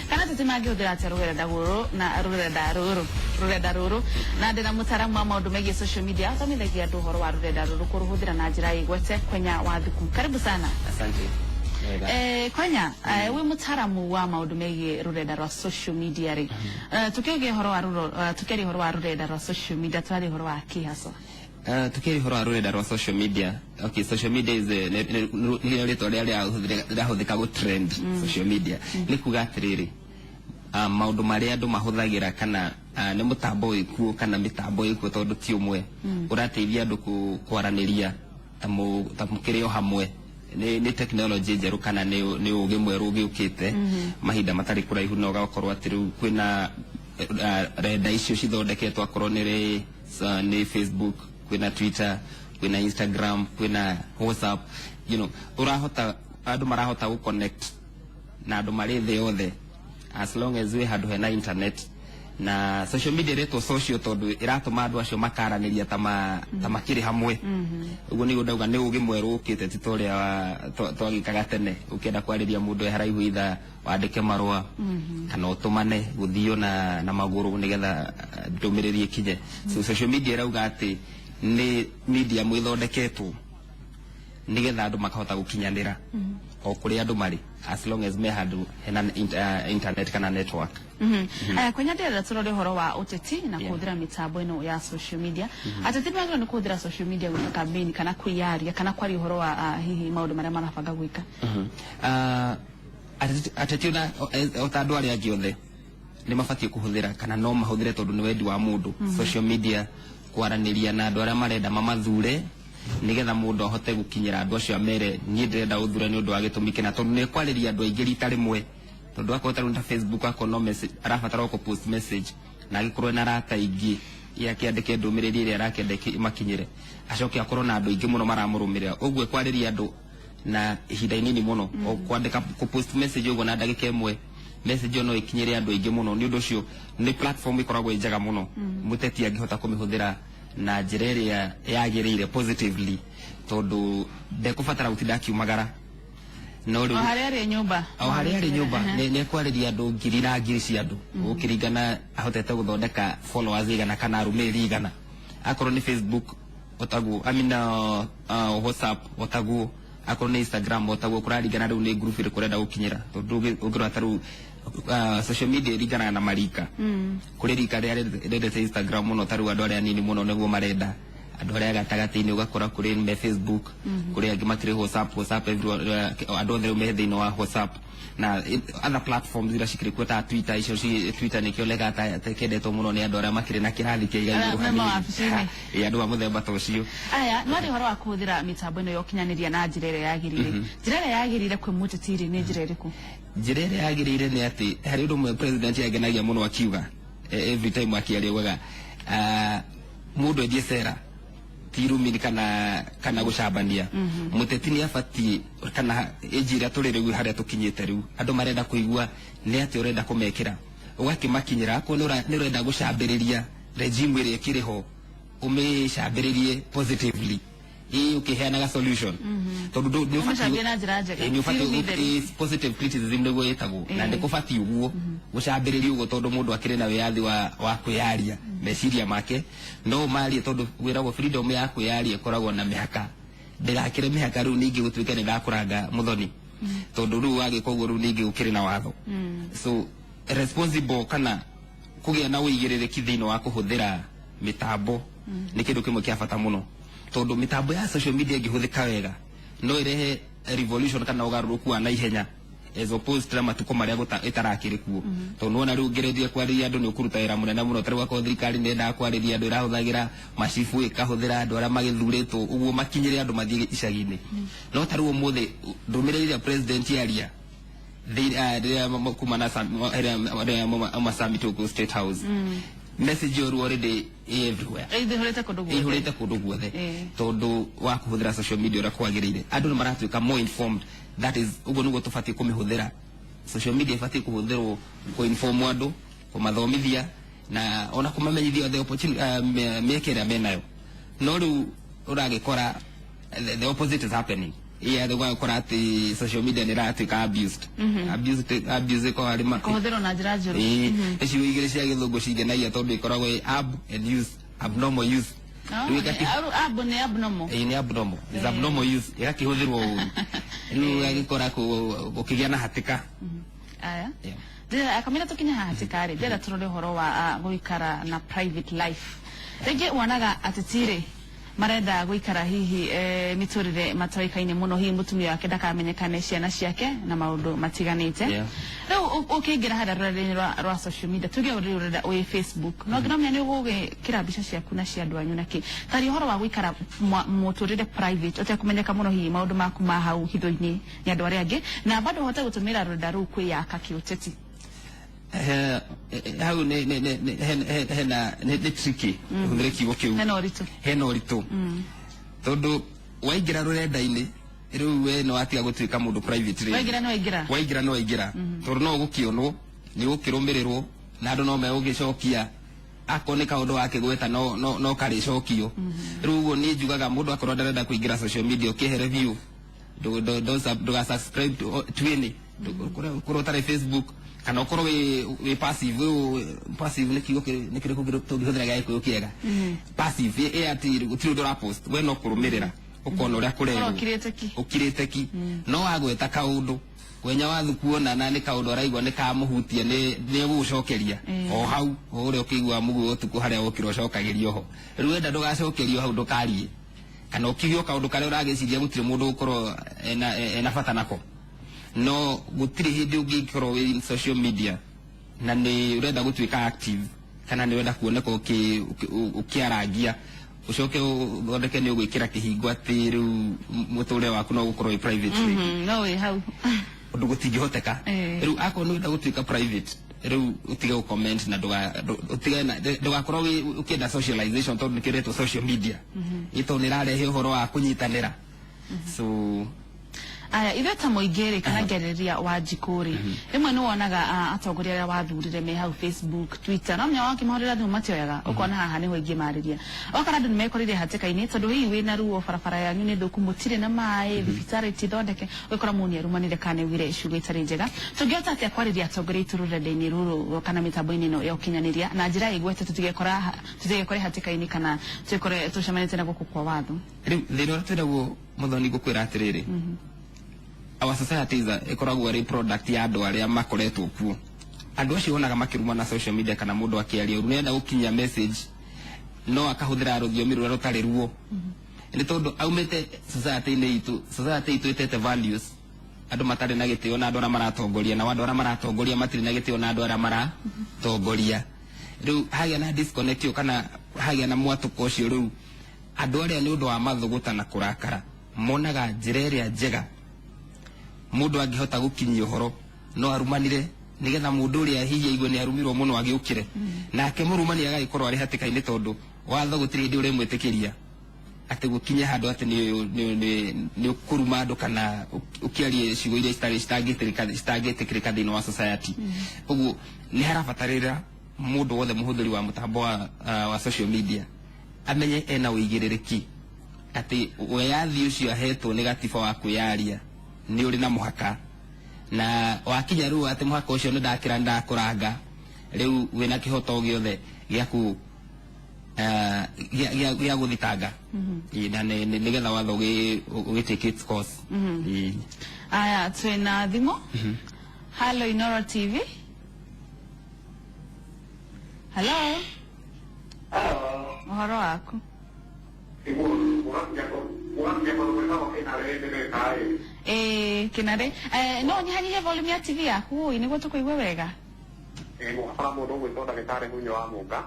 Kana ateti mangĩhũthĩra atĩa rũrenda rũrũ na rũrenda rũrũ? Na ndĩna mũtaaramu wa maũndũ megiĩ social media, athomithagia andũ ũhoro wa rũrenda rũrũ kũrũhũthĩra na njĩra ĩgwete, Kwenya wa Thuku. Karibu sana. Asante. Wega. Kwenya, wĩ mũtaaramu wa maũndũ megiĩ rũrenda rwa social media rĩ, tukiugia ũhoro wa tukiaria ũhoro wa rũrenda rwa social media, tũraria ũhoro wa kĩ haswa? Tukiaria ũhoro wa rũrenda rwa social media, okay, social media is nĩ rĩtwa rĩrĩa rĩrahũthĩka gũ trend. Social media nĩ kuga atĩrĩrĩ, maũndũ marĩa andũ mahũthagĩra kana nĩ mũtambo wĩkuo kana mĩtambo ĩkuo, tondũ ti ũmwe, ũrateithia andũ kwaranĩria ta mũkĩrĩ o hamwe. Nĩ technology njerũ kana nĩ ũgĩ mwerũ ũgĩũkĩte mahinda matarĩ kũraihu, na ũgakorwo atĩ rĩu kwĩna renda icio cithondeketwo, akorwo nĩ Facebook, kwĩna Twitter, kwĩna Instagram, kwĩna WhatsApp, ũrahota, andũ marahota gũ connect na andũ marĩ thĩ yothe as long as wĩ handũ hena internet. Na social media ĩretwo social tondũ ĩratũma andũ acio makaranĩria ta makĩrĩ hamwe. Ũguo nĩguo ndauga nĩ ũgĩ mwerũ ũkĩte, ti ta ũrĩa twagĩkaga tene, ũkĩenda kwarĩria mũndũ e haraihu, itha wandĩke marũa kana ũtũmane gũthio na magũrũ nĩgetha ndũmĩrĩri ĩkinye. So social media ĩrauga atĩ nĩ medium ĩthondeketwo nĩgetha andũ makahota gũkinyanĩra o kũrĩa andũ marĩ as long as me handũ hena internet kana network. Kwenya, ndĩrenda tũrore ũhoro wa ũteti na kũhũthĩra mĩtambo ĩno ya social media. Ateti magĩrĩirwo nĩ kũhũthĩra social media gwĩka campaign kana kwĩyaria kana kwaria ũhoro wa hihi maũndũ marĩa marabanga gwĩka? Ateti ona o ta andũ arĩa angĩ othe nĩ mabatiĩ kũhũthĩra kana no mahũthĩre, tondũ nĩ wendi wa mũndũ, social media kwaranĩria na andũ arĩa marenda mamathure, nĩgetha mũndũ ahote gũkinyĩra andũ acio amere, "Niĩ ndĩrenda ũthure nĩ ũndũ wa gĩtũmi kĩna," tondũ nĩ kwarĩria andũ aingĩ rita rĩmwe. Tondũ akorwo tarĩu ta Facebook, akorwo no message arabatara o kũ-post message, na agĩkorwo ena arata aingĩ, ye akĩandĩke ndũmĩrĩri ĩrĩa arakĩenda ĩmakinyĩre, acoke akorwo na andũ aingĩ mũno maramũrũmĩrĩra. Ũguo ekwarĩria andũ na ihinda inini mũno. O kwandĩka, kũ-post message ũguo na ndagĩka 1, message ĩyo no ĩkinyĩre andũ aingĩ mũno. Nĩ ũndũ ũcio nĩ platform ĩkoragwo ĩ njega mũno mũteti angĩhota kũmĩhũthĩra na njĩra ĩrĩa yagĩrĩire, positively, tondũ ndekũbatara gũtinda akiumagara. No rĩu o harĩa arĩ nyũmba. O harĩa arĩ nyũmba nĩ ekwarĩria andũ ngiri na ngiri cia andũ, gũkĩringana ahotete gũthondeka followers igana kana arũmĩrĩri igana. Akorwo nĩ Facebook otaguo, I mean, WhatsApp otaguo, akorwo nĩ Instagram otaguo. Kũraringana rĩu nĩ group ĩrĩkũ ũrenda gũkinyĩra, tondũ ũngĩrora ta rĩu social media ĩringanaga na marika. Kũrĩ rika rĩrĩa rĩendete Instagram mũno, ta rĩu andũ arĩa anini mũno nĩguo marenda, andũ arĩa gatagatĩ-inĩ ũgakora kũrĩ me Facebook, kũrĩ angĩ makĩrĩ WhatsApp. WhatsApp everyone, andũ othe rĩu me thĩinĩ wa WhatsApp na other platforms iria cikĩrĩ kuo ta Twitter. Icio Twitter nĩkĩonekaga ta kĩendetwo mũno nĩ andũ arĩa makĩrĩ na kĩrathi kĩa igũrũ Arĩa me hanini. mawabici-inĩ. Ĩ, andũ a mũthemba ta ũcio. Aya, no rĩ, ũhoro wa kũhũthĩra mĩtambo ĩno ya ũkinyanĩria na njĩra ĩrĩa yagĩrĩire, njĩra ĩrĩa yagĩrĩire kwĩ mũteti rĩ, nĩ njĩra ĩrĩkũ? Njĩra ĩrĩa yagĩrĩire nĩ atĩ harĩ ũndũ ũmwe president yangenagia mũno akiuga, every time akĩaria augaga, mũndũ endie cera ti irumi kana gũcambania. Mũteti nĩ abatiĩ, kana ĩnji ĩrĩa tũrĩ rĩu, harĩa tũkinyĩte rĩu, andũ marenda kũigua nĩ atĩ ũrenda kũmekĩra, ũgakĩmakinyĩra. Akorwo nĩ ũrenda gũcambĩrĩria regime ĩrĩa ĩkĩrĩ ho, ũmĩcambĩrĩrie positively, ĩ ũkĩheanaga solution, tondũ nĩ ũbatiĩ Ũmĩcambie na njĩra njega. Ĩ, nĩ ũbatiĩ Ti irumi theri. Ĩ, positive criticism nĩguo ĩtagwo, na nĩ kũbatiĩ ũguo gũcambĩrĩria ũguo, tondũ mũndũ akĩrĩ na wĩyathi wa kwĩyaria meciria make, no ũmarie, tondũ wĩragwo freedom ya kwĩyaria ĩkoragwo na mĩhaka. Ndĩgakĩre mĩhaka rĩu ningĩ gũtuĩke nĩ ndakũranga mũthoni, tondũ rĩu wagĩka ũguo, rĩu ningĩ gũkĩrĩ na watho. So responsible kana kũgĩa na ũigĩrĩrĩki thĩinĩ wa kũhũthĩra mĩtambo nĩ kĩndũ kĩmwe kĩa bata mũno, tondũ mĩtambo ya social media ĩngĩhũthĩka wega no ĩrehe revolution kana ũgarũrũku wa naihenya, as opposed to matukũ marĩa ĩtarakĩrĩ kuo, tondũ nĩwona rĩu ũngĩrĩria kwarĩria andũ nĩ ũkũruta wĩra mũnene mũno. Ta rĩu akorwo thirikari nĩ yendaga kwarĩria andũ, ĩrahũthagĩra macibu, ĩkahũthĩra andũ arĩa magĩthurĩtwo ũguo makinyĩre andũ mathiĩ icagi-inĩ. No ta rĩu ũmũthĩ ndũmĩrĩri ĩrĩa president aria rĩrĩa kuma na rĩrĩa ma summit gũkũ State House, message ĩyo rĩu already ĩ everywhere. Ĩihũrĩte kũndũ guothe. Ĩihũrĩte kũndũ guothe, tondũ wa kũhũthĩra social media ũrĩa kwagĩrĩire, andũ nĩ maratuĩka more informed. That is, ũguo nĩguo tũbatiĩ kũmĩhũthĩra. Social media ĩbatiĩ kũhũthĩrwo kũ-inform andũ, kũmathomithia na ona kũmamenyithia the opportunity, mĩeke ĩrĩa menayo. No rĩu ũragĩkora the opposite is happening. Iya ũgakora atĩ social media nĩ ĩratuĩka abused, abused, abuse ĩkoragwo arĩ Kũhũthĩrwo na njĩra njũru. Ĩĩ, nĩ ciugo igĩrĩ cia gĩthũngũ cingenagia tondũ ikoragwo ĩ ab and use, abnormal use. Oh, Rĩu ab nĩ abnormal. Ĩĩ, nĩ abnormal, is abnormal use, ĩgakĩhũthĩrwo ũru, rĩu ũgagĩkora gũkĩgĩa na hatĩka. Aya. Yeah. Ndĩrenda kamĩra tũkinye haha hatĩka rĩ, ndĩrenda tũrore ũhoro wa gũikara na private life. Rĩngĩ wonaga ateti rĩ marenda gũikara hihi mĩtũrĩre matoĩkaine mũno, hihi mũtumia wake ndakamenyekane, ciana ciake na maũndũ matiganĩte. Rĩu ũkĩingĩra harĩa rũrenda-inĩ rwa social media, tuge ũrĩ ũrenda wĩ Facebook, no nginya nĩ ũgũgĩkĩra mbica ciaku na cia andũ anyu na kĩ tari ũhoro wa gũikara mũtũrĩre private ũtekũmenyeka mũno, hihi maũndũ maku ma hau hitho-inĩ nĩ andũ arĩa angĩ, na bado ũhote gũtũmĩra rũrenda rũu kwĩyaka kĩũteti. Hau nĩ hena nĩ tricky, hũthĩre kiugo kĩu. Hena ũritũ. Hena ũritũ tondũ waingĩra rũrenda-inĩ rĩu we nĩ watiga gũtuĩka mũndũ private rĩ. Waingĩra nĩ waingĩra. Waingĩra nĩ waingĩra, tondũ no ũgũkĩonwo, nĩ ũgũkĩrũmĩrĩrwo na andũ no megũgĩcokia akorwo nĩ kaũndũ wakĩgweta no karĩcokio. Rĩu ũguo niĩ njugaga mũndũ akorwo ndarenda kũingĩra social media, ũkĩehere biũ. Ndũga subscribe to any, ũkorwo ũtarĩ Facebook kana ũkorwo wĩ passive. Passive nĩ kiugo nĩ kĩrĩkũ tũngĩhũthĩra gĩa Gĩkũyũ kĩega? Passive ĩ atĩ gũtirĩ ũndũ ũrapost, we no kũrũmĩrĩra ũkona ũrĩa kũrerwo. Ũkorwo ũkirĩte ki. Ũkirĩte ki, no wagweta kaũndũ kwenya wathu kuona na nĩ kaũndũ araigua nĩ kamũhutia, nĩ egũgũcokeria o hau, o ũrĩa ũkĩigua mũguĩ ũtukũ harĩa wokĩra ũcokagĩrio ho. Rĩu wenda ndũgacokerio hau, ndũkarie kana ũkiuge o kaũndũ karĩa ũragĩciria gũtirĩ mũndũ ũgũkorwo ena bata nako. No gũtirĩ hĩndĩ ũngĩkorwo wĩ social media na nĩ ũrenda gũtuĩka active kana nĩ ũrenda kuoneka ũkĩarangia, ũcoke ũthondeke nĩ ũgwĩkĩra kĩhingo atĩ rĩu mũtũrĩre waku no ũgũkorwo wĩ private rĩngĩ. No wĩ hau. Ũndũ gũtingĩhoteka. Rĩu akorwo nĩ ũrenda gũtuĩka private, rĩu ũtige gũcomment na ũtige ndũgakorwo wĩ ũkĩenda socialization, tondũ nĩkĩo ĩretwo social media, ĩ tondũ nĩ ĩrarehe ũhoro wa kũnyitanĩra, so Aya, ithuĩ ta mũingĩ rĩ, kana ngĩarĩrĩria wa njikũ rĩ, rĩmwe nĩ wonaga atongoria arĩa wathurire me hau Facebook, Twitter, no menya wakĩmahũrĩra thimũ matioyaga, ũkona haha nĩho ingĩ marĩria, wakora andũ nĩ mekorire hatĩka-inĩ tondũ hihi wĩna ruo, barabara yanyu nĩ thũku, mũtirĩ na maĩ, thibitarĩ ti thondeke, ũgakora mũndũ nĩ arumanire kana nĩaugire ciugo itarĩ njega. Tũngĩhota atĩa kwarĩria atongoria aitũ rũrenda-inĩ rũrũ kana mĩtambo-inĩ ĩno ya ũkinyanĩria na njĩra ĩgwete, tũtigekore hatĩka-inĩ kana twĩkore tũcemanĩtie na gũkũ kwa watho? Rĩu thĩna ũrĩa twĩnaguo, mũthoni, ngũkwĩra atĩrĩrĩ, our society is ĩkoragwo ĩrĩ product ya andũ arĩa makoretwo kuo. Andũ acio wonaga makĩrumana social media kana mũndũ akĩaria ũru, nĩenda gũkinyia message no akahũthĩra rũthiomi rũrĩa rũtarĩ ruo, nĩ tondũ aumĩte society-inĩ itũ. Society itũ ĩtete values, andũ matarĩ na gĩtĩo na andũ arĩa maratongoria, na andũ arĩa maratongoria matirĩ na gĩtĩo na andũ arĩa maratongoria. Rĩu hagĩa na disconnect ĩyo kana hagĩa na mwatũko ũcio, rĩu andũ arĩa nĩ ũndũ wa mathũgũta na kũrakara monaga njĩra ĩrĩa njega mũndũ angĩhota gũkinyia ũhoro no arumanire, nĩgetha mũndũ ũrĩa hihi aigue nĩ arumirwo mũno agĩũkĩre. Nake mũrumani agagĩkorwo arĩ hatĩka-inĩ, tondũ watho gũtirĩ hĩndĩ ũrĩmwĩtĩkĩria atĩ gũkinye handũ atĩ nĩ ũkũruma andũ kana ũkĩarie ciugo iria citarĩ citangĩtĩkĩrĩka thĩinĩ wa society. Ũguo nĩ harabatarĩra mũndũ wothe mũhũthĩri wa mũtambo wa social media amenye ena ũigĩrĩrĩki atĩ wĩyathi ũcio ahetwo nĩ gatiba wa kwĩyaria nĩ ũrĩ na mũhaka, na wakinya rĩu atĩ mũhaka ũcio nĩ ndakĩra, nĩ ndakũranga, rĩu wĩna kĩhoto gĩothe gĩaku gĩa gũthitanga. Ĩĩ, na nĩgetha watho ũgĩ take its course. Ĩĩ. Aya, twĩna thimũ. Hello, Inoro TV. Hello, ũhoro waku? Ĩĩ, kĩnarĩ no nyihanyihie volume ya TV yaku ũi nĩguo tũkũigue wega. Mũkabara mũndũ ũgwĩtwo ndagĩtarĩ Munyo wa Mũnga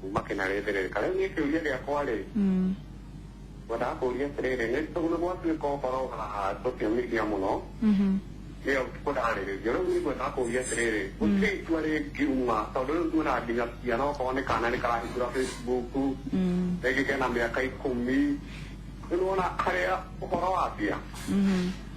kuma Kĩnarĩ Thĩrĩrĩka. Rĩu niĩ kĩũria gĩakwa rĩ, ngwendaga kũũria atĩrĩrĩ, nĩ tondũ gwatuĩka ũhoro wa social media mũno nĩyo kũrarĩrĩrio, rĩu niĩ ngwendaga kũũria atĩrĩrĩ, gũtirĩ itua rĩngiuma, tondũ rĩu tuona nginya ciana okorwo nĩ kana nĩ karahingũra Facebook, rĩngĩ kena mĩaka 10, rĩu nĩwona harĩa ũhoro wambia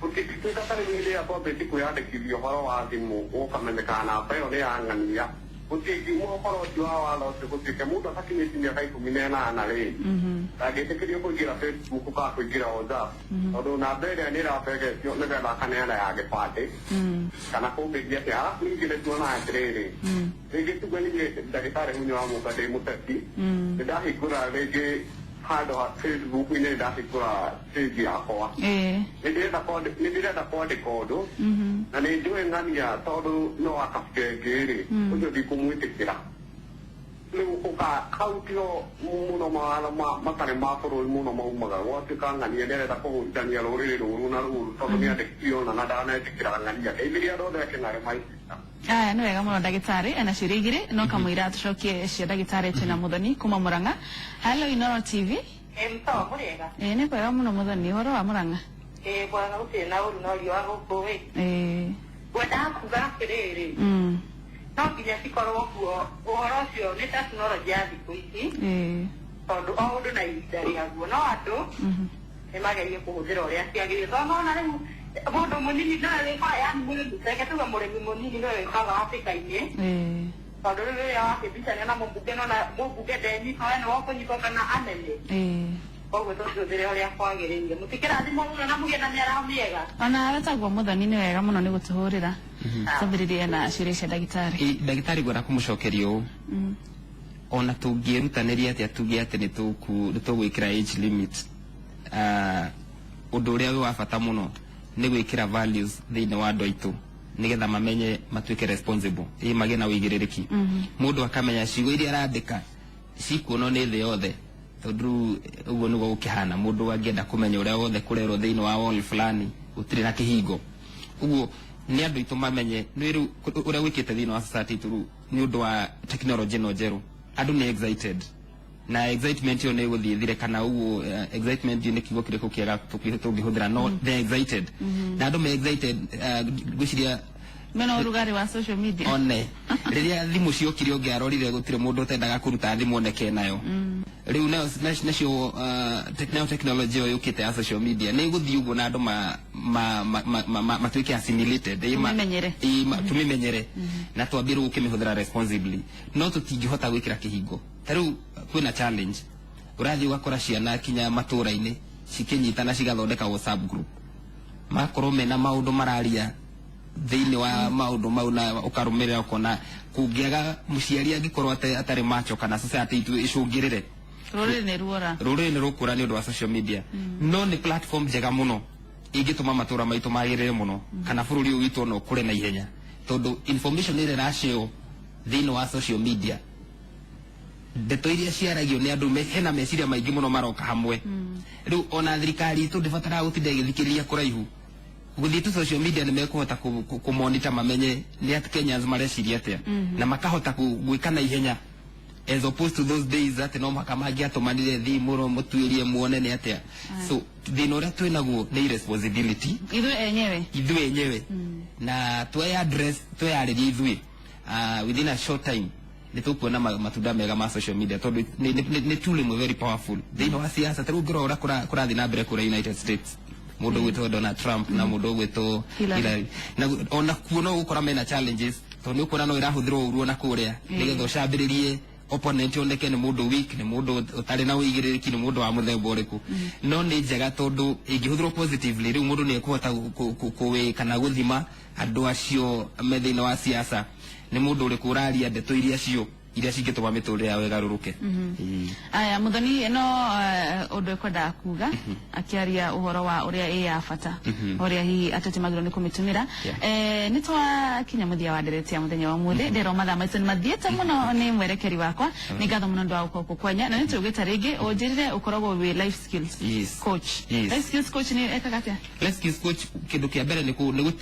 gũtingĩtuĩka ta rĩu hĩndĩ ĩrĩa twambĩtie kwĩyandĩkithia ũhoro wa thimũ, gũkamenyekana namba ĩyo nĩ ya ng'ania. Gũtingiuma ũhoro ũcio wa watho ũcio gũtuĩke mũndũ atakinyĩtie mĩaka 18 rĩ, ndangĩtĩkĩrio kũingĩra Facebook kana kũingĩra WhatsApp, tondũ namba ĩrĩa nĩ ĩrabengetio nĩgetha akaneana ya gĩbandĩ kana kũngĩthiĩ atĩa. Arabu ningĩ nĩ tuonaga atĩrĩrĩ, rĩngĩ tuge niĩ ndagĩtarĩ Hunyo wa Mũnga ndĩ mũteti, nĩ ndahingũra rĩngĩ handũ ha Facebook-inĩ, nĩ ndahingũra page yakwa, nĩ ndĩrenda kwandĩka ũndũ na nĩ njũĩ ng'ania tondũ no akabira ĩngĩ rĩ, ũcio ndikũmwĩtĩkĩra. Rĩu ũka hau tiho mũno mawatho matarĩ ma bũrũri mũno maumaga, gwatuĩka ng'ania nĩ arenda kũhũrithania rũrĩrĩ rũrũ na rũrũ tondũ nĩ andĩkire ona na ndanetĩkĩra ng'ania ndeithirie andũ othe akĩng'are maitĩka. Aya, nĩ wega mũno ndagĩtarĩ ena ciũria igĩrĩ, no kamũira tũcokie cia ndagĩtarĩ, twĩna Mũthoni kuma Mũrang'a. Hello, Inoro TV. Mto mũrĩega? Ĩĩ, nĩ kwega mũno Mũthoni, ũhoro wa Mũrang'a? Ĩĩ, bwana, gũtirĩ na ũru no riũa gũkũ ĩ. Ngwendaga kuga atĩrĩrĩ, no nginya cikorwo kuo, ũhoro ũcio nĩ tekinoronjĩ ya thikũ ici, tondũ o ũndũ na ihinda rĩaguo, no andũ nĩ magerie kũhũthĩra ũrĩa ciagĩrĩire, tondũ nona rĩu mũndũ mũnini nowe wĩkaga, yani mũrĩmi, reke tuge mũrĩmi mũnini nowe wĩkaga hatĩka-inĩ, tondũ rĩu rĩrĩa wakĩmbicania na mũmbunge, nona mũmbunge ndenyita, we nĩwe ũkũnyitwo kana anene. Koguo tũcihũthĩre ũrĩa kwagĩrĩire. Mũtikĩrathimwo mũno na mũgĩe na mĩaraho mĩega. Ona wetagwo Mũthoni, nĩ wega mũno nĩ gũtũhũrĩra. Twambĩrĩrie na ciũria cia ndagĩtarĩ. Ndagĩtarĩ, ngwenda kũmũcokeria ũũ: ona tũngĩĩrutanĩria atĩa tuge atĩ nĩ tũgwĩkĩra age limit, ũndũ ũrĩa wĩ wa bata mũno nĩ gwĩkĩra values thĩinĩ wa andũ aitũ nĩgetha mamenye, matuĩke responsible, ĩ magĩe na ũigĩrĩrĩki. Mũndũ akamenya ciugo iria arandĩka cikuonwo nĩ thĩ yothe, tondũ rĩu ũguo nĩguo gũkĩhana. Mũndũ angĩenda kũmenya ũrĩa wothe kũrerwo thĩinĩ wa wall fulani, gũtirĩ na kĩhingo. Ũguo nĩ andũ aitũ mamenye nĩ rĩu ũrĩa gwĩkĩte thĩinĩ wa society itũ rĩu nĩ ũndũ wa technology ĩno njerũ, andũ nĩ excited, na excitement ĩyo nĩ ĩgũthiĩ ĩthire kana ũguo. Excitement ĩyo nĩ kiugo kĩrĩkũ kĩega tũngĩhũthĩra? No they're excited, na andũ me excited, ngwĩciria Mena ũrugarĩ wa social media. One rĩrĩa thimũ ciokire, ũngĩarorire gũtirĩ mũndũ ũtendaga kũruta thimũ oneke nayo. Rĩu nayo nacio nayo technology ĩyo yũkĩte ya social media nĩ ĩgũthiĩ ũguo na andũ matuĩke assimilated. Tũmĩmenyere. Tũmĩmenyere na twambie rĩu gũkĩmĩhũthĩra responsibly, no tũtingĩhota gwĩkĩra kĩhingo. Ta rĩu kwĩna challenge, ũrathiĩ ũgakora ciana kinya matũra-inĩ cikĩnyitana cigathondeka WhatsApp group, magakorwo mena maũndũ mararia thĩinĩ wa maũndũ mau, na ũkarũmĩrĩra ũkona kũngĩaga mũciari angĩkorwo atarĩ macho kana society itũ ĩcũngĩrĩre, Rũrĩrĩ nĩ ruora. Rũrĩrĩ nĩ rũkũra nĩ ũndũ wa social media. No nĩ platform njega mũno ĩngĩtũma matũra maitũ magĩrĩre mũno kana bũrũri ũyũ witũ ona ũkũre na ihenya, tondũ information ĩrĩa ĩraceo thĩinĩ wa social media, ndeto iria ciaragio nĩ andũ hena meciria maingĩ mũno maroka hamwe. Rĩu ona thirikari itũ ndĩbataraga gũtinda ĩgĩthikĩrĩria kũraihu, gũthiĩ tu social media nĩ mekũhota kũmonitor mamenye nĩ atĩ Kenyans mareciria atĩa, na makahota gwĩka na ihenya as opposed to those days atĩ no mũhaka mangĩatũmanire thimũ no mũtuĩrie muone nĩ atĩa. So thĩna ũrĩa twĩ naguo nĩ irresponsibility. Ithuĩ enyewe. Ithuĩ enyewe, na twey address, tweyarĩrie ithuĩ, within a short time nĩ tũkuona matunda mega ma social media, tondũ nĩ tool ĩmwe very powerful thĩinĩ wa siasa. Ta rĩu ũngĩrora ũrĩa kũrathiĩ na mbere kũrĩa United States, mũndũ ũgwĩtwo Donald Trump na mũndũ ũgwĩtwo Hillary. Hillary, na ona kuo no ũgũkora mena challenges, tondũ nĩ ũkuona no ĩrahũthĩrwo ũru ona kũrĩa nĩgetha ũcambĩrĩrie opponent oneke nĩ mũndũ weak, nĩ mũndũ ũtarĩ na ũigĩrĩrĩki, nĩ mũndũ wa mũthemba ũrĩkũ. No nĩ njega tondũ ĩngĩhũthĩrwo positively, rĩu mũndũ nĩ ekũhota kũwĩ kana gũthima andũ acio me thĩinĩ wa siasa nĩ mũndũ ũrĩkũ ũraria ndeto iria cio iria cingĩtũma mĩtũrĩre yao ĩgarũrũke. Ĩĩ. Aya, Muthoni, no ũndũ ekwendaga kuga akĩaria ũhoro wa ũrĩa ĩ ya bata, ũrĩa hihi ateti magĩrĩirwo nĩ kũmĩtũmĩra. Nĩ twakinya mũthia wa ndereti ya mũthenya wa ũmũthĩ. Ndĩrwo mathaa maitũ nĩ mathiĩte mũno nĩ mwerekeri wakwa. Nĩ ngatho mũno ndũ wa gũkorwo kwanya, na nĩ tũgĩta rĩngĩ. Ũnjĩrire ũkoragwo wĩ life skills Yes. coach. Yes. Life skills coach nĩ ekaga atĩa? Life skills coach, kĩndũ kĩa mbere nĩ